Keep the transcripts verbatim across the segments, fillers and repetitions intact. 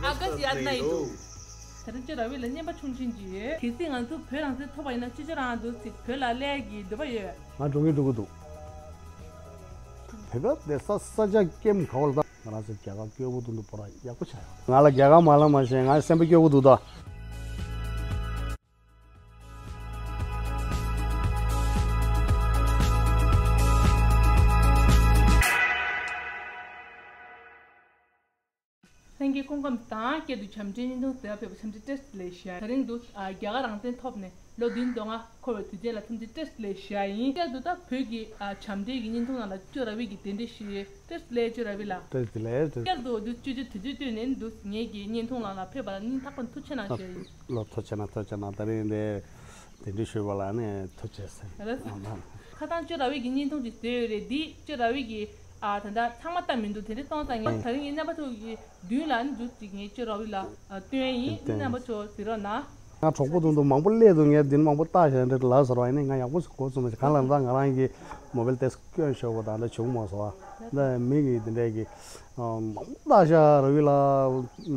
ཨ་ཀ་ཞིག་ཨ་ན་ཡི་འདུག་ད་རིང་ཅོ་ར་བི་ལ་རྔན་པ་ཆུང་ཆུང་ཅིག་ཡོད། གལ་སྲིད་ང་ཚོ་བོད་རང་བཙན་ཐོབ་པ་ཡིན་ན་ཅི་ཅོ་རང་འདུག་ཅིག་བོད་ལ་སླེབས་ཀྱི་འདོད་པ་ཡོད། ང་འགྲོ་གི་འགྲོ་གི་འདུག་བོད་པ་དེ་ས་ས་ཆ་ཀེམ་ག་བ་ལ་ད་ང་རང་ཚོ་རྒྱ་གར་སྐྱོ་པོ་འདུག་འདུག་པོ་ར་ཡག་པོ་ཆགས་ཡོད། ང་ལ་རྒྱ་གར་མ་ལབ་མ་ཤེས། ང་སེམས་པ་སྐྱོ་པོ་འདུག་ད། ལྷན་རྒྱས་སྐུ་ཁམས་བཟང་། སྐྱབས་འདུག་བྱམས་བརྩེའི་བརྙན་ཐུང་གཟིགས་ཕེབས་པ་ཐམས་ཅད་བཀྲ་ཤིས་བདེ་ལེགས་ཞུ། ད་རིང་འདུག་ཨ་རྒྱ་གར་རང་བཙན་ཐོབ་ནས་ལོ་བདུན་དོན་ལྔ་འཁོར་བའི་དུས་ཆེན་ལ་ཐམས་ཅད་བཀྲ་ཤིས་བདེ་ལེགས་ཞུ་ཡིན། སྐྱབས་འདུག་ད་བོད་ཀྱི་ཨ་བྱམས་བརྩེའི་གི་བརྙན་ཐུང་ནང་ལ་ཅོ་ར་བི་གི་གདན་འདྲེན་ཞུས། བཀྲ་ཤིས་བདེ་ལེགས་ཅོ་ར་བི་ལགས། བཀྲ་ཤིས་བདེ་ལེགས། སྐྱབས་འདུག་འདུག་ཅོ་ཅོ་དུས་ཚོད་བཏོན་ནས་འདུག་ངེད་ཀྱི་བརྙན་ཐུང་ནང་ལ་ཕེབས་པ་ལ་སྙིང་ཐག་པ་ནས་ཐུགས་རྗེ་གནང་ཞུ་ཡིན། ལོ་ཐུགས་རྗེ་གནང་། ཐུགས་རྗེ་གནང་། ད་རིང་འདི་གདན་འདྲེན་ཞུས་པ་ལ་ནི་ཐུགས་རྗེ་ཆེ། ལགས་སོ། ཁ་སང་ཅོ་ར་བི་གི་བརྙན་ཐུང་ཅིག་བཟོས་ཡོད་རེད། འདི་ཅོ་ར་བི་གི་ཨ་ད་ལྟ་ཚང་མ་ལྟ་མི་འདུག་དེ་འདྲ་སོང་ཙང་ངས་ད་རིང་ངས་རྣམ་པ་ཚོ་གི་མདུན་ལ་ནི་འདུག་ཅིག་ངས་ཅོ་ར་བི་ལ་ཨ་སྟོན་ཡིན། སྟོན། རྣམ་པ་ཚོ་གཟིགས་རོགས་གནང་། ང་གྲོགས་པོ་དུང་དུ་མང་པོ་སླེབས་འདུག་ངས་འདི་མང་པོ་བལྟས་ཤག་འདྲ་ལ་ཟེར་བ་ཡིན་ནའི་ང་ཡག་པོ་ཞིག་གོ་ཚོད་མ་ཤེས། གང་ལ་ད་ང་རང་གི་མོ་བེལ་དེ་སྐྱོན་ཤོར་བ་དང་འདྲ་བྱུང་མ་སོང་བ། འདི་མི་གི་འདི་འདྲའི་གི་མང་པོ་བལྟས་ཤག་ར་བི་ལ་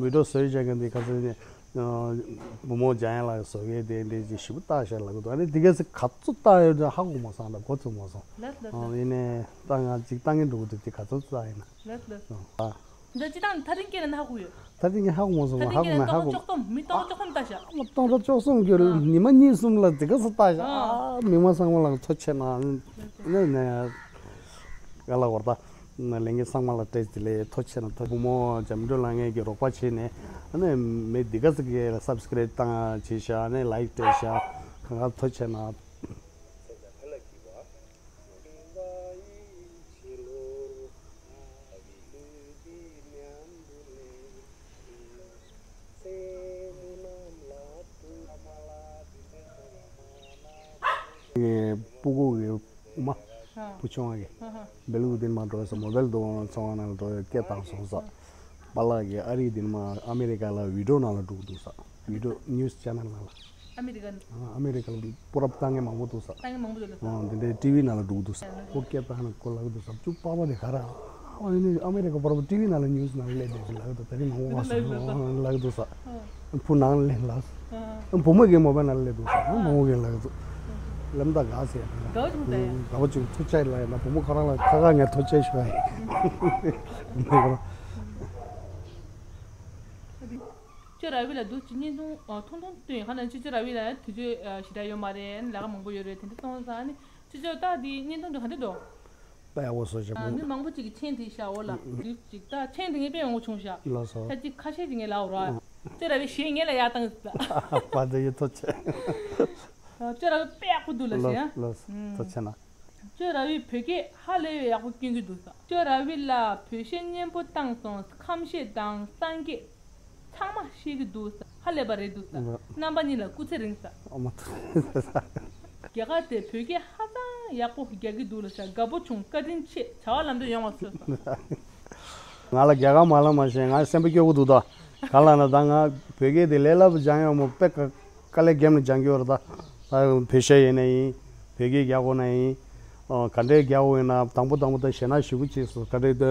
བི་ཌིའོ་བཟོས་བྱས་ཀྱི་འདི་ག་ཚོད་ནི། བུ་མོ་འཇམ་དབྱངས་ལགས་བཟོ་མཁན་དེ་འདྲས་ཅིག་ཞིབ་པོ་བལྟས་ཤག་ལབ་ཀྱི་འདུག་ཨ་ནི་དེ་ག་ཚོད་ག་ཚོད་བལྟས་ཡོད་ཅེས་ཧ་གོ་མ་སོང་། ད་གོ་ཚོད་མ་སོང་། ལགས་ལགས། ཨ་ཡིན་ནའི་ད་ང་ཅིག་བལྟ་མཁན་འགྲོ་གི་འདུག་དེ་ག་ཚོད་བལྟས་ཡིན་ན། ལགས་ལགས། ཨ། འདི་སྤྱིར་བཏང་ད་རིང་སྐད་ལ་ན་ཧ་གོ་ཡོད། ད་རིང་ཧ་གོ་མ་སོང་། ད་ང་ཧ་གོ་རིང་སྐད་ལ་མེད། ཧ་གོ་སྟོང་ཕྲག་བཅུ་གསུམ། མི་སྟོང་ཕྲག་བཅུ་གསུམ་བལྟས་ཤག་ཨ་མ་སྟོང་ཕྲག་བཅུ་གསུམ་གྱི་ཨ་ཉི་མ་གཉིས་གསུམ་ལ་དེ་ག་ཚོད་བལྟས་ཤག་ཨ། ཨ་མི་མང་ཚང་མ་ལ་ཐུགས་རྗེ་གནང་། ནས་ནས་ག་ལ་བར་ད། ལས་འགན་ཚང་མ་ལ་བཀྲ་ཤིས་བདེ་ལེགས། ཐུགས་རྗེ་ཆེ་གནང་། བུ་མོ་འཇམ་སྒྲོལ་ལགས་ངེད་ཀྱི་རོགས་པ་བྱས་ནས་ཨ་ནི་མི་འདི་ག་ཚོད་ཀྱི་ལ་སབ་སི་ཀ་རེབ་བཏང་བྱས་ཤག་ཨ་ནི་ལའིག་སྤྲད་ཤག་གང་ག་ཐུགས་རྗེ་ཆེ་གནང་། ངའི་སྤུ་གུ་གི་མ། ཨ། བུ་ཆུང་བ་གི། ཨ་ཧ། སྦེལ་ཀོབ་དེ་ནས་མར་འགྲོ་ཡོད་ས། མོ་བེལ་དུ་ཚོང་ཁང་ནང་ལ་འགྲོ་ཡོད། སྐད་བཏང་སོང་ས། པཱ་ལགས་ཀྱིས་ཨ་རི་དེ་ནས་མར་ཨ་མེ་རི་ཀ་ལ་བི་ཌིའོ་ནང་ལ་འགྲོ་གི་འདུག་ས། བི་ཌིའོ་ནིའུ་སི་ཆེ་ནལ་ནང་ལ། ཨ་མེ་རི་ཀ་ནས། ཨ་ཨ་མེ་རི་ཀ་ལ་སྤུ་རབ་བཏང་མཁན་མང་པོ་འདུག་ས། བཏང་མཁན་མང་པོ་འདུག་ལ། ཨ་འདི་འདྲའི་ཊི་ཝི་ནང་ལ་འགྲོ་གི་འདུག་ས། ཁོ་སྐད་བཏང་ནས་ཁོ་ལབ་ཀྱི་འདུག་ས། བཅུ་པགས་པ་དེ་ག་རེ། ཨ་ནི་ཨ་མེ་རི་ཀ་པར་ཊི་ཝི་ནང་ལ་ནིའུ་སི་ནང་ལ་སླེབས་བསྡད་ཟེར་ལབ་ཀྱི་འདུག་ད་རིང་མང་པོ་ལབ་ཀྱི་འདུག་ས། ཨ་ལབ་ཀྱི་འདུག་ས། ཨ། བུ་ནང་ལ་སླེབས་ལ། ཨ། བུ་མོ་གི་མོ་བེལ་ནང་ལ་སླེབས་འདུག་ས། ཨ་མང་པོ་གིས་ལབ་ཀྱི་འདུག་ལམ་ད་དགའ་ཟེར། དགའ་བོ་བྱུང་ད་ཡ། དགའ་བོ་བྱུང་། ཐུགས་རྗེ་ཆེ་ལབ་ཡ་ན་བུ་མོ་ཁོ་རང་ལ་ཁ་ཁ་ངས་ཐུགས་རྗེ་ཆེ་ཞུ་བ་ཡིན། ཅོ་ར་བི་ལ་འདུག་ཅིག་བརྙན་ཐུང་ཨ་ཐུང་ཐུང་བཏོན་ཡོད། ཁ་ན་ཅོ་ཅོ་ར་བི་ལ་ཡང་དུས་ཚོད་ཨ་ཞེ་དྲག་ཡོད་མ་རེད། ལས་ཀ་མང་པོ་ཡོད་རེད། དེ་འདྲ་གཏོང་ས་ནི་ཅོ་ཅོ་ད་འདི་བརྙན་ཐུང་འདི་ག་འདྲ་འདུག་ད་ཡག་པོ་བཟོས་ཤག་ཨ་མི་མང་པོ་ཅིག་གིས་མཆན་བྲིས་ཤག་འོ་ལ། འདི་ཅིག་ད་མཆན་འདི་ངས་དཔེ་ཡོང་གི་བྱུང་ཤག་ལགས་སོ། ད་ཅིག་ཁ་ཤས་ཅིག་ངས་ལབ་རོགས། ཨ། ཅོ་ར་བི་གཞས་ངས་ལ་ཡར་བཏང་ཡོད་ད། བ་འདི་ཡི་ཐུགས་རྗེ་ཆེ། ཨ་ཅོ་ར་བི་དཔེ་ཡག་པོ་འདུག་ལ་ཞེས། ལགས་ལགས། ཐུགས་རྗེ་ཆེ་གནང་། ཅོ་ར་བི་བོད་སྐད་ཧ་ལས་ཡག་པོ་སྐྱོན་གྱི་འདུག་ས། ཅོ་ར་བི་ལ་བོད་གཞས་སྙན་པོ་བཏང་སོང་། ཁམས་གཞས་དང་སངས་རྒྱས་ཚང་མ་ཤེས་ཀྱི་འདུག་ས། ཧ་ལས་པ་རེད་འདུག་ས། རྣམ་པ་གཉིས་ལ་སྐུ་ཚེ་རིང་ས། ཨ་མ་ཐུགས་རྗེ་ཆེ། རྒྱ་གར་དེ་བོད་སྐད་ཧ་ཅང་ཡག་པོ་རྒྱག་གི་འདུག་ལ་ས། དགའ་པོ་བྱུང་། བཀའ་དྲིན་ཆེ། བྱ་བ་ལམ་འགྲོ་ཡོང་བ་ཤོག་ང་ལ་རྒྱ་གར་མ་ལབ་མ་ཤེས། ང་སེམས་པ་སྐྱོ་པོ་འདུག་ད། ག་ལ་ན་ད་ང་བོད་སྐད་དེ་ལས་སླ་པོ་སྦྱང་ཡོང་མོ། དཔེ་དཀའ་ལས་རྒྱབ་ནས་སྦྱང་གི་ཡོད་རེད་ད། ད་བོད་གཞས་ཡིན་ན་ཡིན། བོད་སྐད་རྒྱག་དགོས་ན་ཡིན། ཨ་ག་འདྲའི་རྒྱག་དགོས་ཡིན་ན་དང་པོ་དང་པོ་ད་ཞེད་སྣང་ཞེ་པོ་བྱས་སོང་། ག་འདྲའི་ད་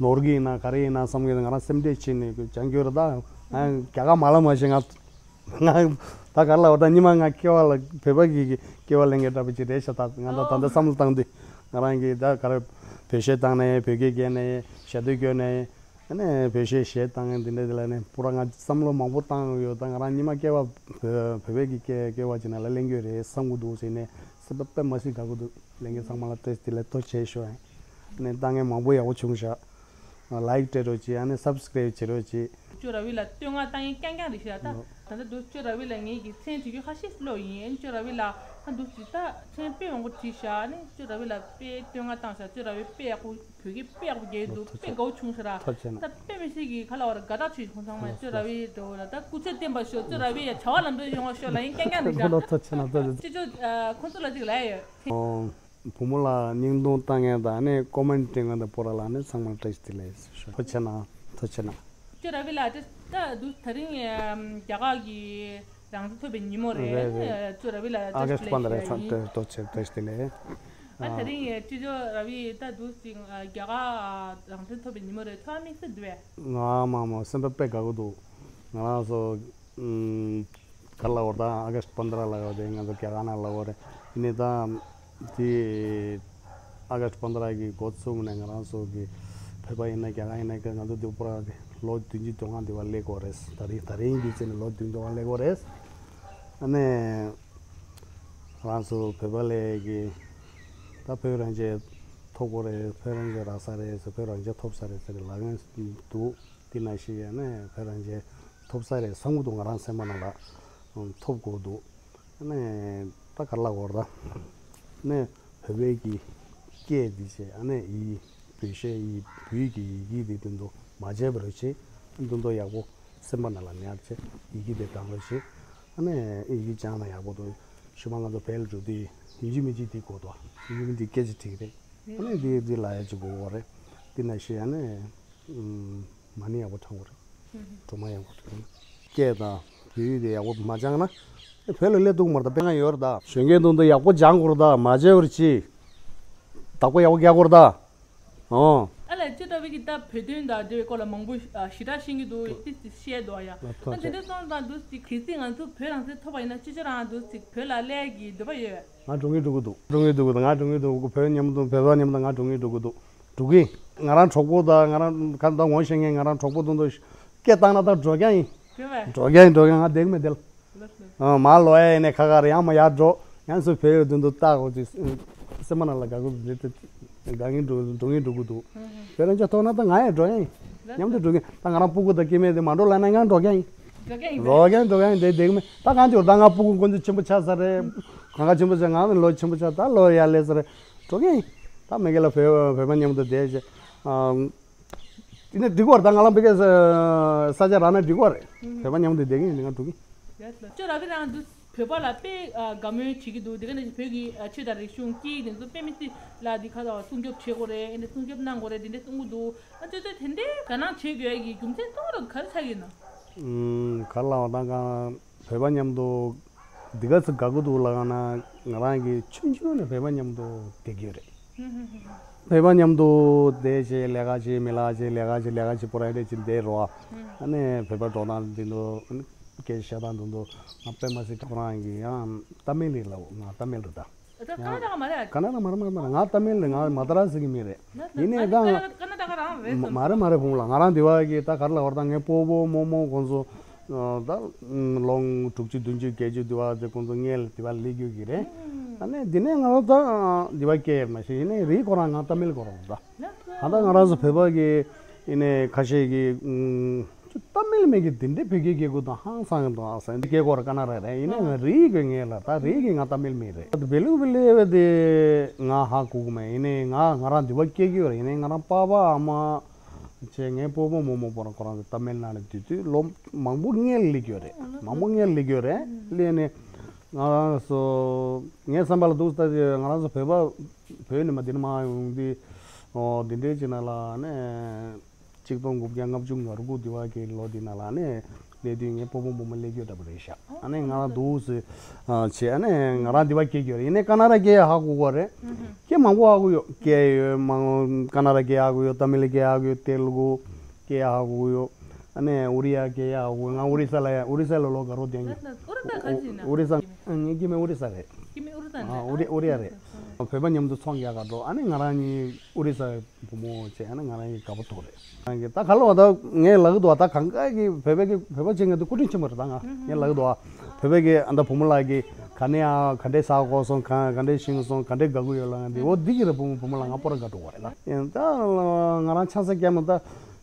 ནོར་གི་ཡིན་ན་ག་རེ་ཡིན་ན་བསམ་གི། ང་རང་སེམས་ཁྲལ་བྱས་ནས་སྦྱང་གི་ཡོད་རེད་ད། ང་རྒྱ་གར་མ་ལབ་མ་ཤེས། ང་ང་ད་ག་ལ་བ་ད་ཉི་མ་ང་སྐྱེ་བ་ལ་བོད་པ་གི་གི་སྐྱེ་བ་ལེན་མཁན་འདྲ་པོ་ཅིག་རེད་ཤག་ད་ང་ད་ད་ལྟ་བསམ་བློ་བཏང་དུས་ང་རང་གི་ད་ག་རེ་བོད་གཞས་བཏང་ནས་བོད་སྐད་བརྒྱབ་ནས་ཞབས་བརྟན་བསྐྱོན་ནས། ཨ་ནི་བོད་གཞས་གཞས་བཏང་ཡང་འདི་འདྲ་དེ་ལ་ནི་པུ་ར་ང་བསམ་བློ་མང་པོ་བཏང་ཡོད། ད་ང་རང་ཉི་མ་སྐྱེ་བ་བོད་བོད་པའི་གི་སྐད་སྐད་བ་ཅིག་ནང་ལ་གླེང་རྒྱུ་རེད་བསམ་གི་འདུག་ཟེར་ནས་སེམས་པ་དཔེ་མ་སྲིད་དགའ་གི་འདུག་ལས་འགན་ཚང་མ་ལ་བཀྲ་ཤིས་བདེ་ལེགས་ཐུགས་རྗེ་ཆེ་ཞུ་ཡ་ཡིན། ཨ་ནི་ལྟ་མཁན་མང་པོ་ཡག་པོ་བྱུང་ཤག་ལའིག་སྤྲད་རོགས་གྱིས། ཨ་ནི་སབ་སི་ཀ་རེབ་བྱེད་རོགས་གྱིས། ཅོ་ར་བི་ལ་བསྟོད་བསྔགས་བཏང་ཡིན་རྐྱང་རྐྱང་རེད་ཤག་ད་ལོ། ད་ལྟ་འདུག་ཅོ་ར་བི་ལ་ངེད་ཀྱི་མཚན་བྲིས་རྒྱུ་ཁ་ཤས་ལོག་ཡིན། ཅོ་ར་བི་ལ་ད་འདུག་ཅིག་ད་མཚན་དཔེ་མང་པོ་བྲིས་ཤག་ཨ་ནི་ཅོ་ར་བི་ལ་དཔེ་བསྟོད་བསྔགས་བཏང་ཤག་ཅོ་ར་བི་དཔེ་ཡག་པོ། བོད་སྐད་དཔེ་ཡག་པོ་རྒྱག་གི་འདུག་ཐུགས་རྗེ་ཆེ། དཔེ་དགའ་པོ་བྱུང་ཤག་ར། ཐུགས་རྗེ་ཆེ་གནང་། ད་དཔེ་མི་སྲིད་ཀྱི་ཁ་ལ་བ་ར་དགའ་རྟགས་ཆེ་ཁོང་ཚང་མ་ཅོ་ར་བི་འགྲོ་བ་ལ་ད་སྐུ་ཚེ་བརྟན་པ་ཤོག་ཅོ་ར་བི་ཡ་བྱ་བ་ལམ་འགྲོ་ཡོང་བ་ཤོག་ལ་ཡིན་རྐྱང་རྐྱང་རེད་ཤག་ཐུགས་རྗེ་ཆེ་གནང་། ཐུགས་རྗེ་ཆེ། ཅོ་ཅོ་ཁོང་ཚོ་ལ་ཅིག་ལབ་ཡོད། ཨོ། བུ་མོ་ལ་སྙིང་སྡུག་བཏང་མཁན་དང་ནི་ཀོ་མེན་ཊི་སྤྲད་མཁན་དང་པོ་ར་ལ་ནི་ཚང་མ་བཀྲ་ཤིས་བདེ་ལེགས་ཞུ། ཐུགས་རྗེ་ཆེ་གནང་། ཐུགས་རྗེ་ཆེ་གནང་། ཅོ་ར་བི་ལ་ད་ད་འདུག་ད་རིང་རྒྱ་གར་གྱི་རང་བཙན་ཐོབ་པའི་ཉིན་མོ་རེད། རེད་རེད། ཅོ་ར་བི་ལ་ཨ་ཀ་སི་བཀྲ་ཤིས་བདེ་ལེགས་ཞུ་ཡ་ཡིན། ཐུགས་རྗེ་ཆེ། བཀྲ་ཤིས་བདེ་ལེགས། ཨ་དེ་རིང་ཅི་ཅོ་ར་བི་ད་འདུག་ཅིང་རྒྱ་གར་རང་བཙན་ཐོབ་པའི་ཉིན་མོ་རེད། ཐོག་དམིགས་བསལ་འདུག་བས། ང་མ་མ་སེམས་པ་དཔེ་དགའ་གི་འདུག་ང་རང་ཚོ་ག་ལ་བར་ད་ཨ་ག་སྟ་པན་དྲ་ལ་ཡོད་དེ། ང་ཚོ་རྒྱ་གར་ནང་ལ་བར་ཡིན་ནི་ད་དེ་ཨ་ག་སྟ་པན་དྲ་གི་འགོ་བཙུགས་ནས་ང་རང་ཚོ་གི་བོད་པ་ཡིན་ན་རྒྱ་གར་ཡིན་ན་ང་ཚོ་དེ་པུ་ར་ལོ་བདུན་ཅུ་དོན་ལྔ་དེ་བ་སླེབས་ཀྱི་ཡོད་རེད། ད་རིང་ད་རིང་གི་ཚེ་ནས་ལོ་བདུན་དོན་ལྔ་སླེབས་ཀྱི་ཡོད་རེད། ཨ་ནི། ང་རང་ཚོ་བོད་པ་ལས་ཀྱི་ད་བོད་རང་བཙན་ཐོབ་དགོས་རེད། བོད་རང་བཙན་རག་ས་རེད་ཟེར། བོད་རང་བཙན་ཐོབ་ས་རེད་ཟེར་ལབ་མཁན་འདུག་དེ་ནང་བཞིན་ཡང་ནས་བོད་རང་བཙན་ཐོབ་ས་རེད་བསམ་གྱི་འདུག་ང་རང་སེམས་པ་ནང་ལ་ཐོབ་དགོས་འདུག་ཨ་ནི་ད་ག་ལ་བར་ད་ནས་བོད་པའི་གི་སྐད་འདི་བྱས། ཨ་ནི་ཡི་བོད་གཞས་ཡི་བོད་ཀྱི་ཡི་གེ་འདི་དོན་དུ་མ་བརྗེད་པར་བྱེད། དོན་དུ་ཡག་པོ་སེམས་པ་ནང་ལ་ཉར་བྱས་ཡི་གེ་དེ་བགྲང་རོགས་བྱེད། ཨ་ནི་ཡི་གེ་སྦྱངས་ན་ཡག་པོ་འདུག་ཞུ་མ་ང་ཚོ་བལ་འགྲོ་དུས་ཡིན་གཅིག་མིན་གཅིག་དེ་དགོས་འདུག་ཡིན་གཅིག་མིན་གཅིག་སྐད་ཆ་དྲིས་རེད། ཨ་ནི་དེ་དེ་ལ་ཡ་གཅིག་དགོས་རེད། དེ་ན་ཤེས་ཨ་ནི་མ་ཎི་ཡག་པོ་བགྲང་དགོས་རེད། སྒྲོལ་མ་ཡག་པོ་བགྲང་། སྐད་དང་བོད་ཡིག་དེ་ཡག་པོ་མ་སྦྱངས་ན་བོད་ལ་སླེབས་ཐུབ་མ་རེད། ད་དཔེ་ང་ཡོད་རེད། ད་གཞོན་སྐྱེས་དོན་དུ་ཡག་པོ་སྦྱང་དགོས་རེད། ད་མ་བརྗེད་པར་གྱིས་བདག་པོ་ཡག་པོ་རྒྱག་དགོས་རེད། ད། ཨོ། ཨ་ལས་ཅི་འདྲ་བའི་གི་ད་བོད་དོན་དང་འབྲེལ་བའི་སྐོར་ལ་མང་པོ་ཞེ་དྲག་ཤེས་ཀྱི་འདུག་ཏིག་ཏིག་བཤད་འདུག་ཡ། ཨ་དེ་འདྲ་སོང་ཙང་འདུག་ཅིག་གལ་སྲིད་ང་ཚོ་བོད་རང་བཙན་ཐོབ་པ་ཡིན་ན་ཅི་ཅི་རང་འདུག་ཅིག་བོད་ལ་སླེབས་ཀྱི་འདོད་པ་ཡོད། ང་འགྲོ་གི་འགྲོ་གི་འདུག་འགྲོ་གི་འདུག་ང་འགྲོ་གི་འདུག་བོད་མཉམ་དུ་བོད་པ་མཉམ་དུ་ང་འགྲོ་གི་འགྲོ་གི་འདུག་འགྲོ་གི་ང་རང་གྲོགས་པོ་དང་ང་རང་ག་ད་ངོ་ཤེས་མཁན་ང་རང་གྲོགས་པོ་དང་དུ་སྐད་བཏང་ན་ད་འགྲོ་རྒྱུ་ཡིན། འགྲོ་རྒྱུ་ཡིན། འགྲོ་རྒྱུ་ཡིན། ང་བསྡད་གི་མེད་དེ་ལ། ཨ་མ་ལོ་ཡ་ཡིན་ནས་ཁ་ཁ་རེ་ཡང་མ་ཡར་འགྲོ། ཡང་སུ་བོད་ཡོད་དུས་འདུག་ལྟ་གོ་ཅིག་སེམས་མ་ནང་ལ་དགའ་གི་རེད་དེ། དགའ་ངེས་འགྲོ་འགྲོ་ངེས་འགྲོ་གི་འདུག་བོད་རང་ཅག་ཐོག་ན་ད་ང་ཡང་འགྲོ་ཡ་ཡིན། མཉམ་དུ་འགྲོ་གི་ད་ང་རང་སྤུ་གུ་དང་སྐྱེ་དམན་དེ་མ་འགྲོ་ལབ་ན་ང་འགྲོ་གི་ཡིན། འགྲོ་གི་ཡིན། འགྲོ་གི་ཡིན། འགྲོ་གི་ཡིན། དེ་བསྡད་གི་མེད། ད་གང་ཅིག་ད་ང་སྤུ་གུ་འགོ་འཛུགས་ཆེན་པོ་ཆགས་ས་རེད། གང་ག་ཆེན་པོ་ཆགས། ང་ལོ་ཆེན་པོ་ཆགས། ད་ལོ་ཡར་སླེབས་ས་རེད། འགྲོ་གི་ཡིན། ད་མི་སྒེར་ལ་བོད་བོད་པ་མཉམ་དུ་བསྡད་བྱས། དེ་ནས་འགྲིག་གི་རེད། ད་ང་ལ་ཕ་གིའི་ས་ཆ་རག་ན་འགྲིག་གི་རེད། བོད་པ་མཉམ་དུ་བསྡད་ཀྱི་ཡིན། ང་འགྲོ་གི། ཅོ་ར་བི་རང་འདུག་བོད་པ་ལ་དཔེ་དགའ་མོས་བྱེད་ཀྱི་འདུག་དེ་ག་ནས་བོད་ཀྱི་ཆོས་དང་རིག་གཞུང་སྐད་ཡིག་དེ་ཚོ་དཔེ་མི་སྲིད་ལ་འདི་ཁ་ཐག་སྲུང་སྐྱོབ་བྱེད་དགོས་རེད། ཨེ་འདྲ་སྲུང་སྐྱོབ་གནང་དགོས་རེད། དེ་འདྲ་གསུང་གི་འདུག་ཨ་ཅོ་ཅོ་དེ་འདྲའི་དགའ་སྣང་བྱེད་དགོས་ཡ་གི་རྒྱུ་མཚན་གཙོ་བོ་ར་ག་རེ་ཆགས་ཀྱི་ཡོད་ན། ཨུམ། ག་རེ་ལབ་དགོས། ད་གང་བོད་པ་མཉམ་དུ་འདི་ག་ཚོད་དགའ་གི་འདུག་ལབ་ན། ང་རང་གི་ཆུང་ཆུང་ནས་བོད་པ་མཉམ་དུ་བསྡད་ཀྱི་ཡོད་རེད། བོད་པ་མཉམ་དུ་བསྡད་བྱས་ལས་ཀ་བྱེད། མི་ལ་བྱེད། ལས་ཀ་བྱེད། ལས་ཀ་བྱེད། པོ་ར་འདྲ་བྱེད་བསྡད་རོགས། ཨ་ནི་བོད་པ་འགྲོ་སྟངས་འདི་འདུག་སྐད་བཤད་སྟངས་འདི་འདུག་ང་དཔེ་མ་སྲིད་ཁོ་རང་གི་ཡང་ཏ་མིལ་རེད་ལབ། ང་ཏ་མིལ་རེད་ད། ད་ཀ་ན་ཌ་ག་མ་རེད། ཀ་ན་ཌ་མ་རེད། མ་རེད། མ་རེད། ང་ཏ་མིལ་རེད། ང་མ་དྲ་སི་གི་མི་རེད། ཡིན་ནའི་ད་ཀ་ན་ཌ་ག་རང་རེད། མ་རེད། མ་རེད། བུ་མོ་ལགས། ང་རང་འདི་བ་གི་ད་ག་རེ་ལབ་དགོས་རེད། ད་ངའི་སྤོ་བོ་རྨོ་མོ་ཁོང་ཚོ་ད་ལོ་དྲུག་ཅུ་བདུན་ཅུ་བརྒྱད་ཅུ་འདི་བ་དེ་ཁོང་ཚོ་སྔོན་ལ་འདི་བ་སླེབས་ཡོད་ཀྱི་རེད། ཨ་ནི་འདི་ནས་ང་རང་ད་འདི་བ་སྐྱེས་མ་ཤེས། ཡིན་ནའི་རིགས་ཁོ་རང་ང་ཏ་མིལ་ཁོ་རང་ད། ད་ལྟ་ང་རང་ཚོ་བོད་པ་གི་ཡིན་ནའི་ཁ་ཤས་ཀྱི་ཨུམ། ཏ་མིལ་མི་གི་དེ་འདྲའི་བོད་སྐད་སྐད་གོ་དང་ཧང་སང་གི་འདུག་ཨ་སང་སྐད་གོ་ར་ཀ་ན་ཌ་རེད། ཡིན་ནའི་ང་རིགས་ཀྱི་ངེས་ལ་ད་རིགས་ཀྱི་ང་ཏ་མིལ་མི་རེད། ད་བེ་ལུ་བེ་ལེ་བེ་དེ་ང་ཧ་གོ་གི་མེད། ཡིན་ནའི་ང་ང་རང་འདི་བ་སྐྱེས་ཀྱི་ཡོད་རེད། ཡིན་ནའི་ང་རང་པ་ཕ་ཨ་མ་བྱས་ངའི་སྤོ་བོ་རྨོ་མོ་པོ་ར་ཁོ་རང་ཚོ་ཏ་མིལ་ནཱ་ལ་དུས་དུས་ལོ་མང་པོ་སྔོན་ལ་སླེབས་ཀྱི་ཡོད་རེད། མང་པོ་སྔོན་ལ་སླེབས་ཀྱི་ཡོད་རེད། སླེབས་ནས་ང་རང་ཚོ་ངའི་བསམ་པ་ལ་འདུག་ད་ང་རང་ཚོ་བོད་པ་བོད་ནས་མ་འདི་ནས་མ་ཡོང་དུས་འོ་འདི་འདྲའི་ཅིག་ནང་ལ་ནས། ཆིག་སྟོང་དགུ་བརྒྱ་ལྔ་བཅུ་ང་དགུ་དེ་བ་གི་ལོ་དེ་ནང་ལ་ནས་སླེབས་དུས་ངའི་སྤོ་བོ་རྨོ་མོ་སླེབས་ཡོད་འདྲ་པོ་རེད་ཤག་ཨ་ནི་ང་རང་འདུག་སེ་བྱས། ཨ་ནི་ང་རང་འདི་བ་སྐྱེས་ཀྱི་ཡོད་རེད། ཡིན་ནའི་ཀ་ན་ཌ་སྐད་ཧ་གོ་གི་རེད། སྐད་མང་པོ་ཧ་གོ་ཡོད། སྐད་ཡོད་མང་། ཀ་ན་ཌ་སྐད་ཧ་གོ་ཡོད། ཏ་མིལ་སྐད་ཧ་གོ་ཡོད། ཏེ་ལུ་གུ་སྐད་ཧ་གོ་ཡོད། ཨ་ནི་ཨོ་རི་ཡ་སྐད་ཧ་གོ་ཡོད། ང་ཨོ་རི་ས་ལ་ཡ་ཨོ་རི་ས་ལ་ལོ་དགའ་རོགས་བསྡད་ཡོད། ཨོ་རི་ས་ག་ཅི་ན། ཨོ་རི་ས། ངའི་སྐྱེ་དམན་ཨོ་རི་ས་རེད། སྐྱེ་དམན་ཨོ་རི་ས་ཨ་རེད། ཨོ་རི་ཨོ་རི་ཡ་རེད། བོད་པ་མཉམ་དུ་ཚོང་རྒྱག་ག་འགྲོ། ཨ་ནི་ང་རང་གཉིས་ཨོ་རི་ས་བུ་མོ་བྱས། ཨ་ནི་ང་རང་གཉིས་དགའ་པོ་ཐོག་རེད། ད་ག་ལ་བ་ད་ངས་ལབ་གི་འདུག་ད་གང་ག་གི་བོད་པའི་གི་བོད་པ་བྱེད་མཁན་དེ་སྐུ་དྲིན་ཆེན་པོ་རེད། ད་ང་ངས་ལབ་གི་འདུག་བོད་པའི་གི་ཨ་ད་བུ་མོ་ལགས་ཀྱིས་ག་ནས་ཨ་ག་འདྲས་ཟ་གོ་སོང་། ག་ག་འདྲས་ཤིང་སོང་། ག་འདྲས་དགའ་གི་ཡོད་ལབ་ཡང་དེ་འོ་འདི་གི་རེད། བུ་མོ་བུ་མོ་ལགས་ང་སྤོ་ར་དགའ་འགྲོ་བ་རེད། ད་ཡིན་ད་ང་རང་ཆང་ས་བརྒྱབ་ན་ད་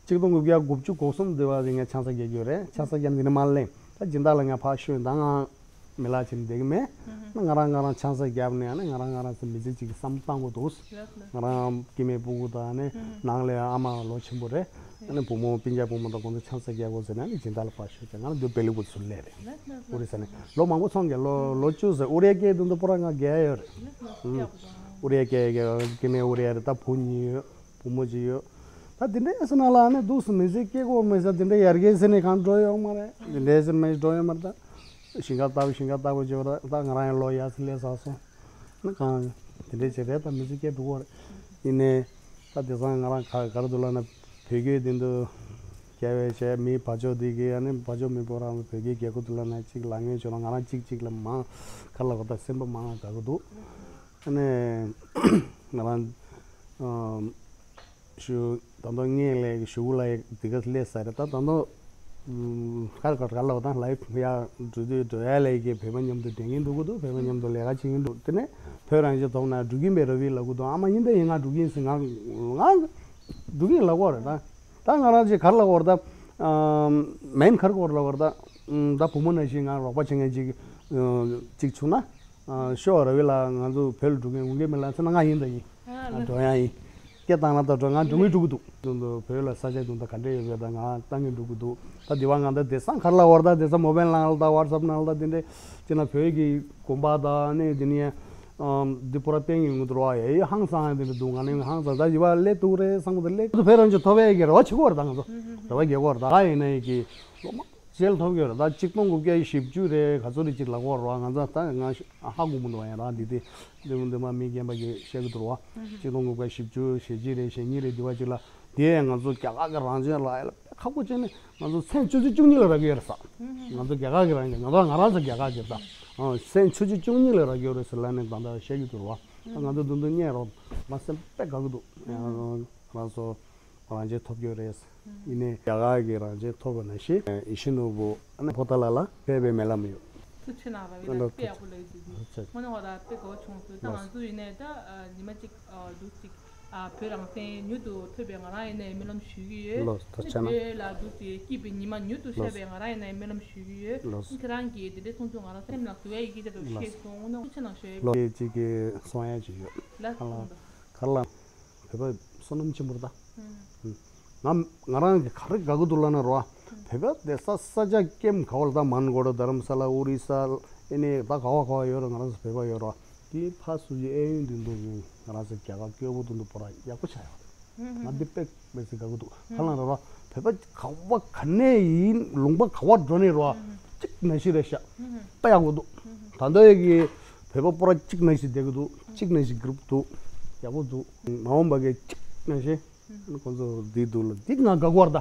ཆིག་སྟོང་དགུ་བརྒྱ་དགུ་བཅུ་གོ་གསུམ་དེ་བ་དེ་ངས་ཆང་ས་བརྒྱབ་ཀྱི་ཡོད་རེད། ཆང་ས་བརྒྱབ་ནས་དེ་ནས་མར་གླེང་ད་སྦྱིན་བདག་ལ་ངས་ཕར་ཤོད། ད་ང་མི་ལ་ཕྱིན་བསྡད་ཀྱི་མེད། ང་རང་ང་རང་ཆང་ས་བརྒྱབ་ནས་ཨ་ནི་ང་རང་ང་རང་ཚོ་མི་ཚེ་གཅིག་གི་བསམ་བློ་བཏང་དགོས་འདུག་ང་རང་སྐྱེ་དམན་སྤུ་གུ་དང་ཨ་ནི་ནང་ལ་ཨ་མ་ལོ་ཆེན་པོ་རེད། ཨ་ནི་བུ་མོ་སྤུན་ཀྱག་བུ་མོ་དང་ཁོང་ཚོ་ཆང་ས་བརྒྱབ་དགོས་ཟེར་ནས་ཨ་ནི་སྦྱིན་བདག་ལ་ཕར་ཤོད་ཀྱང་ང་རང་འདི་བེ་ལི་བུ་ཚུར་སླེབས་རེད། ཨོ་རི་ས་ནས་ལོ་མང་པོ་ཚོང་རྒྱག་ལོ་ལོ་བཅུ་ཟེར། ཨོ་རི་ཡ་སྐད་དུ་འདི་པོ་ར་ང་རྒྱལ་ཡོད་རེད། ཨོ་རི་ཡ་སྐད་སྐྱེ་དམན་ཨོ་རི་ཡ་རེད། ད་བུ་གཉིས་ཡོད། བུ་མོ་གཅིག་ཡོད། ད་དེ་འདྲའི་ས་ནང་ལ་ཨ་ནི་འདུག་སེ་མི་ཚེ་སྐྱེལ་དགོས་མི་ཚེ་དེ་འདྲའི་ཡར་རྒྱས་ཟེར་ནས་གང་འགྲོ་ཡོང་མ་རེད། དེ་འདྲའི་ཟེར་མི་འགྲོ་ཡོང་མ་རེད། ད་ཞིང་ཁ་ལྟ་བུ་ཞིང་ཁ་ལྟ་བུ་བྱེད་པ་ད་ང་རང་ཡང་ལོ་ཡར་སེ་སླེབས་ཚར་སོང་། ཨ་ནི་གང་ དེ་འདྲའི་བྱས་རེད། ད་མི་ཚེ་སྐྱེལ་འགྲོ་གི་རེད། ཡིན་ནའི་ད་དེང་སང་ང་རང་ག་ག་རེ་འདུག་ལབ་ན། བོད་སྐད་དེ་འདུག་རྒྱ་བོད་བྱས་མི་བ་ཅོ་འདི་གི་ཨ་ནི་བ་ཅོ་མི་པོ་རང་བོད་སྐད་རྒྱག་གི་འདུག་ལབ་ན་གཅིག་ལབ་མཁན་བྱུང་ན། ང་རང་གཅིག་གཅིག་ལ་མང་ག་ལ་གོ་ད་སེམས་པ་མང་དགའ་གི་འདུག་ཨ་ནི་ང་རང་ཨམ་ཞུ་ད་དུང་ངས་ལས་ཞུ་གུ་ལ་འདི་ག་སླེབས་ས་རེད། ད་ད་དུང་ཨམ་ག་ག་ག་ལ་གོ་ད་ལའི་ཡ་འགྲོ་དུས་འགྲོ་ཡ་ལས་ཀྱི་བོད་པ་མཉམ་དུ་བསྡད་མཁན་འདུག་གི་འདུག་བོད་པ་མཉམ་དུ་ལས་ཀ་བྱེད་མཁན་འདུག་དེ་ནས་བོད་རང་བཞིན་ཐོག་ན་འགྲོ་གིན་པའི་ར་བི་ལབ་གི་འདུག་ཨ་མ་ཡིན་ད་ཡིན་ང་འགྲོ་གིན་ཟེར། ང་ང་འགྲོ་གིན་ལབ་གོ་རེད། ད་ད་ང་རང་ཅིག་ག་རེ་ལབ་གོ་རེད། ད་ཨམ་མེན་ག་རེ་གོ་རེད་ལབ་གོ་རེད། ད་ཨམ་ད་བུ་མོ་ནང་བཞིན་ང་རོགས་པ་བྱེད་མཁན་ཅིག་ཨམ་ཅིག་བྱུང་ན། ཨ་ཤོ་ར་བི་ལ་ང་ཚོ་བོད་ལ་འགྲོ་མཁན་འོང་གི་མེད་ལབ་ཟེར་ན། ང་ཡིན་ད་ཡིན། ང་འགྲོ་ཡ་ཡིན། སྐད་བཏང་ན་ད་འགྲོ། ང་འགྲོ་གིན་འགྲོ་གི་འདུག་དུང་དུ་བོད་ལ་ས་ཆ་དུང་ད་ག་འདྲས་ཡོད་པས་ད་ང་བཏང་གིན་འགྲོ་གི་འདུག་ད་དེ་བ་ང་ད་དེ་སང་ག་རེ་ལབ་གོ་རེད། ད་དེ་སང་མོ་བེལ་ནང་ལ་ད་ཝ་ཊི་སབ་ནང་ལ་ད་དེ་འདྲས་ཅི་ན་བོད་ཀྱི་དགོན་པ་ད་ནས་དེ་ནས་ཨམ་འདི་པོ་ར་བསྟན་གྱི་ཡོང་གི་འདུག་ར་བ། ཡ་ཡི་ཧང་སང་ཡ་དེ་འདྲ་འདུག་ང་ནས་ཧང་སང་ད་ཡི་བ་སླེབས་འདུག་རེད་བསམ་གི་འདུག་སླེབས་འདུག་བོད་རང་ཅིག་ཐོབ་ཡ་གི་རེ་བ་བྱེད་གོ་རེད། ད་ང་ཚོ་རེ་བ་རྒྱག་གོ་རེད། ད་ག་ཡིན་ན་ཡི་གི་ལོ་མ་རྗེས་ལ་ཐོབ་ཡོད་རེད། ད་ཆིག་སྟོང་དགུ་བརྒྱ་བཞི་བཅུ་རེད་ག་ཚོད་རེད་ཅིག་ལབ་ཀྱི་ཡོད་རེད་བ། ང་ཚོ་ད་ང་ཧ་གོ་མི་འདུག་བ། ཡང་རང་འདི་དེ་འདི་མོ་འདི་མ་མི་རྒན་པ་གིས་བཤད་ཀྱི་འདུག་རེད་བ། ཆིག་སྟོང་དགུ་བརྒྱ་བཞི་བཅུ་ཞེ་གཅིག་རེད་ཞེ་གཉིས་རེད་འདི་བ་ཅིག་ལ་དེ་ང་ཚོ་རྒྱ་གར་གྱི་རང་བཙན་ལ་ཡ་ལ་ཁག་པོ་བྱས་ནས་ང་ཚོ་མཚན་ཆུ་ཚོད་བཅུ་གཉིས་ལ་རག་གི་ཡོད་རེད་ས། ང་ཚོ་རྒྱ་གར་གྱི་རང་བཙན་ང་ཚོ་ང་རང་ཚོ་རྒྱ་གར་གྱི་ད་མཚན་ཆུ་ཚོད་བཅུ་གཉིས་ལ་རག་གི་ཡོད་རེད་ཟེར་ལབ་ནས་ད་ལྟ་བཤད་ཀྱི་འདུག་རེད་བ། ང་ཚོ་འདི་འདི་རྙེད་རོགས་མ་སེམས་དཔེ་དགའ་གི་འདུག་ང་ཚོ། རང་བཙན་ཐོབ་ཀྱི་ཡོད་རེད། ཡིན་ནའི་རྒྱ་གར་གྱི་རང་བཙན་ཐོབ་པ་ནང་བཞིན་ཡིད་བཞིན་ནོར་བུ་ཨ་ནི་ཕོ་ཏ་ལ་ལ་ཕེབས་པའི་སྨོན་ལམ་ཡོད། ཐུགས་རྗེ་གནང་། ར་བའི་ལ་དཔེ་ཡག་པོ་ལབ་ཀྱི་འདུག་དངོས་གནས་ཁོ་ད་དཔེ་དགའ་བོ་བྱུང་སོང་། ད་ང་ཚོ་ཡིན་ནའི་ད་ཉི་མ་གཅིག་འདུག་གཅིག་བོད་རང་བཙན་མྱུར་དུ་ཐོབ་པའི་ང་རང་ཡིན་ནའི་སྨོན་ལམ་ཞུ་གི་ཡོད། ལགས་སོ་ཐུགས་རྗེ་གནང་། བོད་ལ་འདུག་གཅིག་སྐྱིད་པའི་ཉི་མ་མྱུར་དུ་ཤར་བའི་ང་རང་ཡིན་ནའི་སྨོན་ལམ་ཞུ་གི་ཡོད། ལགས་སོ། ཁྱེད་རང་གིས་དེ་འདྲའི་མཐོང་ཆུང་ང་རང་སེམས་ལ་ཟུག་ཡ་ཡི་གེ་དེ་འདྲ་བཤད་སོང་། དངོས་གནས་ཐུགས་རྗེ་གནང་ཞུ་ཡ་ཡིན། ལགས་སོ། ཅིག་གི་གསུང་ཡ་ཅིག་ཡོད། ལགས་སོ། ག་ལ། བོད་པ་བསོད་ནམས་ཆེན་པོ་རེད་ད། ང་ང་རང་གི་ག་རེ་དགའ་གི་འདུག་ལབ་ན་རོ། བོད་པ་དེ་ས་ས་ཆ་ཀེམ་ག་བ་ལ་ད་མན་གོ་ར་དྷ་རམ་ས་ལ་ཨོ་རི་ས་ཨེ་ནས་ད་ག་བ་ག་བ་ཡོད་ར། ང་རང་ཚོ་བོད་པ་ཡོད་ར། དེ་ཕ་སུ་ཇི་ཨེ་ཡུན་དུ་འདུག་ང་རང་ཚོ་རྒྱ་གར་སྐྱོ་པོ་དུ་འདུག་པོ་ར་ཡག་པོ་ཆགས་ཡོད་རེད། ང་འདི་དཔེ་མི་སྲིད་དགའ་གི་འདུག་ཧ་ལམ་ར་ར་བོད་པ་ག་བ་ག་ནས་ཡིན་ལུང་པ་ག་བ་འགྲོ་ནས་རོ། གཅིག་ནང་བཞིན་རེད་ཤག་དཔེ་ཡག་པོ་འདུག་ད་ལྟ་ཡི་གི་བོད་པ་པོ་ར་གཅིག་ནང་བཞིན་བསྡད་གི་འདུག་གཅིག་ནང་བཞིན་གྲུབ་འདུག་ཡག་པོ་འདུག་མ་འོངས་པ་གི་གཅིག་ནང་བཞིན། ཁོང་ཚོ་འདི་འདུག་ལ་འདི་ང་དགའ་གོ་ར་ད།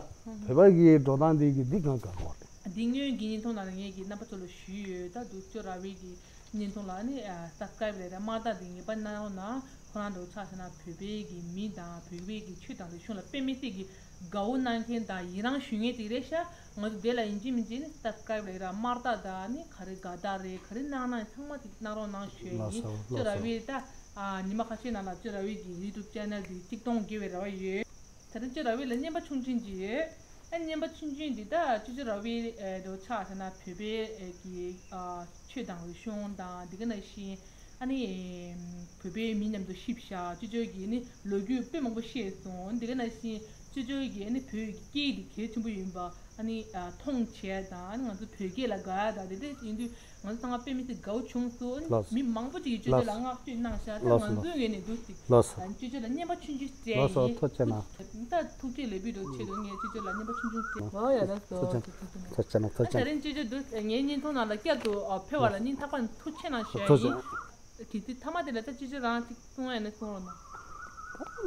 བོད་པ་གི་འགྲོ་སྟངས་འདི་གི་འདི་ང་དགའ་གོ་ར། འདི་སྔོན་གྱི་བརྙན་ཐུང་ནང་ལ་ངས་ཀྱི་རྣམ་པ་ཚོ་ལ་ཞུས་ཡོད། ད་འདུག་ཅོ་ར་བའི་གི་བརྙན་ཐུང་ལ་ནི་ཨ་སབ་སི་ཀ་རེབ་ལས་ར་དམར་རྟགས་འདི་ངེས་པར་གནང་རོགས་གནང་། ཁོ་རང་འདྲ་བོ་ཆ་བཞག་ན་བོད་པའི་གི་མི་དང་བོད་པའི་གི་ཆོས་དང་རིག་གཞུང་ལ་དཔེ་མི་སྲིད་གི་དགའ་བོ་གནང་མཁན་དང་ཡི་རང་ཞུ་མཁན་དེ་རེད་ཤག་ང་ཚོ་དེ་ལ་ཡིན་གཅིག་མིན་གཅིག་ནི་སབ་སི་ཀ་རེབ་ལས་ར་དམར་རྟགས་དང་ནི་ག་རེ་དགའ་རྟགས་རེད་ག་རེ་གནང་གནང་ཚང་མ་དེ་གནང་རོགས་གནང་ཞུ་ཡ་ཡིན། ལགས་སོ་ཅོ་ར་བའི་ལགས་སོ། ད་ཉི་མ་ཁ་ཤས་ནང་ལ་ཅོ་ར་བའི་གི་ཡུ་ཊུབ་ཅེ་ནལ་དེ་གཅིག་སྟོང་བརྒལ་བའི་རེ་བ་ཡོད། ད་ལྟ་ཅོ་ར་བའི་ལ་བརྙན་པ་ཆུང་ཆུང་ཅིག་ཡོད། ཨ་བརྙན་པ་ཆུང་ཆུང་འདི་ད་ཅོ་ཅོ་ར་བའི་ཨེ་འདྲ་ཆ་བཞག་ན་བོད་པའི་ཨེ་གི་ཨ་ཆོས་དང་རིག་གཞུང་དང་འདི་ག་ནང་བཞིན་ཨ་ནི་ཨེམ་བོད་པའི་མི་མཉམ་དུ་གཤིབ་བཞག་ཅོ་ཅོ་གི་ནི་ལོ་རྒྱུས་དཔེ་མང་པོ་བཤད་སོང་། འདི་ག་ནང་བཞིན་ཅོ་ཅོ་གི་ཨ་ནི་བོད་ཀྱི་སྐད་འདི་གལ་ཆེན་པོ་ཡིན་པ་ཨ་ནི་ཨ་མཐོང་བྱས་དང་ཨ་ནི་ང་ཚོ་བོད་སྐད་ལ་དགའ་ཡ་དང་དེ་འདྲ་ཡིན་དུས། ང་ཚོ་ཚང་མ་དཔེ་མི་སྲིད་དགའ་བོ་བྱུང་སོང་། ལགས་སོ། མི་མང་པོ་ཅིག་གིས་ཅོ་ཅོ་ལགས་ལ་བསྔགས་བརྗོད་གནང་ཤག་ད་ལགས་སོ། ང་ཚོའི་ངོས་ནས་འདུག་ཅིག་ལགས་སོ། ཅོ་ཅོ་ལ་བརྙན་པ་ཆུང་ཆུང་སྤྲད་ལགས་སོ། ཡིན། ཐུགས་རྗེ་གནང་། ད་ཐུགས་རྗེ་ལེགས་འབུལ་འདྲ་བོ་ཆེད་དུ་ངས་ཅོ་ཅོ་ལ་བརྙན་པ་ཆུང་ཆུང་སྤྲད། ཨོ་ཡ་ལགས་སོ། ཐུགས་རྗེ་གནང་། ཐུགས་རྗེ་གནང་། ཐུགས་རྗེ་གནང་། ད་ད་རིང་ཅོ་ཅོ་འདུག་ངའི་བརྙན་ཐུང་ནང་ལ་བསྐྱར་དུ་ཕེབས་པ་ལ་སྙིང་ཐག་པ་ནས་ཐུགས་རྗེ་གནང་ཞུ་ཡ་ཡིན། ཐུགས་རྗེ་གནང་། གལ་སྲིད་མཐའ་མ་དེ་ལ་ད་ཅོ་ཅོ་རང་ཅིག་གསུང་ཡ་ཡིན་ན་གསུང་རོགས་གནང་།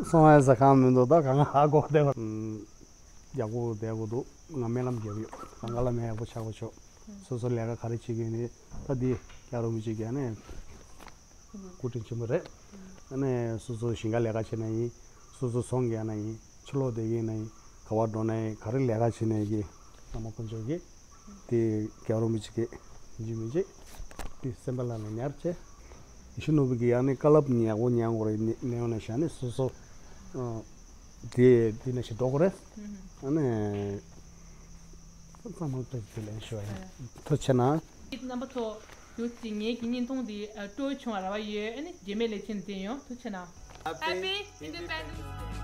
གསུང་ཡ་ཟེར་གང་མི་འདུག་ད་གང་ཧ་གོ་བསྡད་པ། ཡག་པོ་བསྡད་དགོས་འདུག་ང་སྨོན་ལམ་རྒྱབ་ཡོད། གང་ག་ལ་མེ་ཡག་པོ་ཆགས་པ་ཆོག་སོ་སོ་ལས་ཀ་ག་རེ་བྱེད་ཀྱི་ཡིན་ནའི་ད་འདི་རྒྱ་རོ་མི་བྱེད་ཀྱི་ཡ་ནས་སྐུ་དྲིན་ཆེན་པོ་རེད། ཨ་ནི་སོ་སོ་ཞིང་ཁ་ལས་ཀ་བྱེད་ན་ཡིན། སོ་སོ་ཚོང་རྒྱག་ན་ཡིན། ཕྱི་ལོགས་བསྡད་ཀྱི་ཡིན་ན་ཡིན། ག་བ་འགྲོ་ན་ཡིན། ག་རེ་ལས་ཀ་བྱེད་ན་ཡིན་གྱི་བླ་མ་དཀོན་མཆོག་གིས་དེ་རྒྱ་རོ་མི་བྱེད་ཀྱི་ཡིན་གཅིག་མིན་གཅིག་དེ་སེམས་པ་ལ་ནས་ཉར་བྱས། ཡེ་ཤེས་ནོར་བུ་གིས་ཡང་ནི་བཀའ་སློབ་ཉག་པོ་ཉན་དགོས་རེད། ནས་ཡོང་ནས་བཞག་ནས་སོ་སོ་དེ་དེ་ནས་ཞིག་འགྲོ་དགོས་རེད། ཨ་ནི། ཚང་མ་ཏོག་ཙམ་ལན་ཞུ་བ་ཡིན། ཐུགས་རྗེ་གནང་། རྣམ་པ་ཚོ། ཡོད་ཅིག་ངེད་ཀྱི་བརྙན་ཐུང་འདི་སྤྲོ་བྱུང་བ་ར་བ་ཡོད། ཨ་ནི་རྗེས་མའི་ལེ་ཚན་འཛིན་ཡོང་། ཐུགས་རྗེ་གནང་། Happy Independence Day.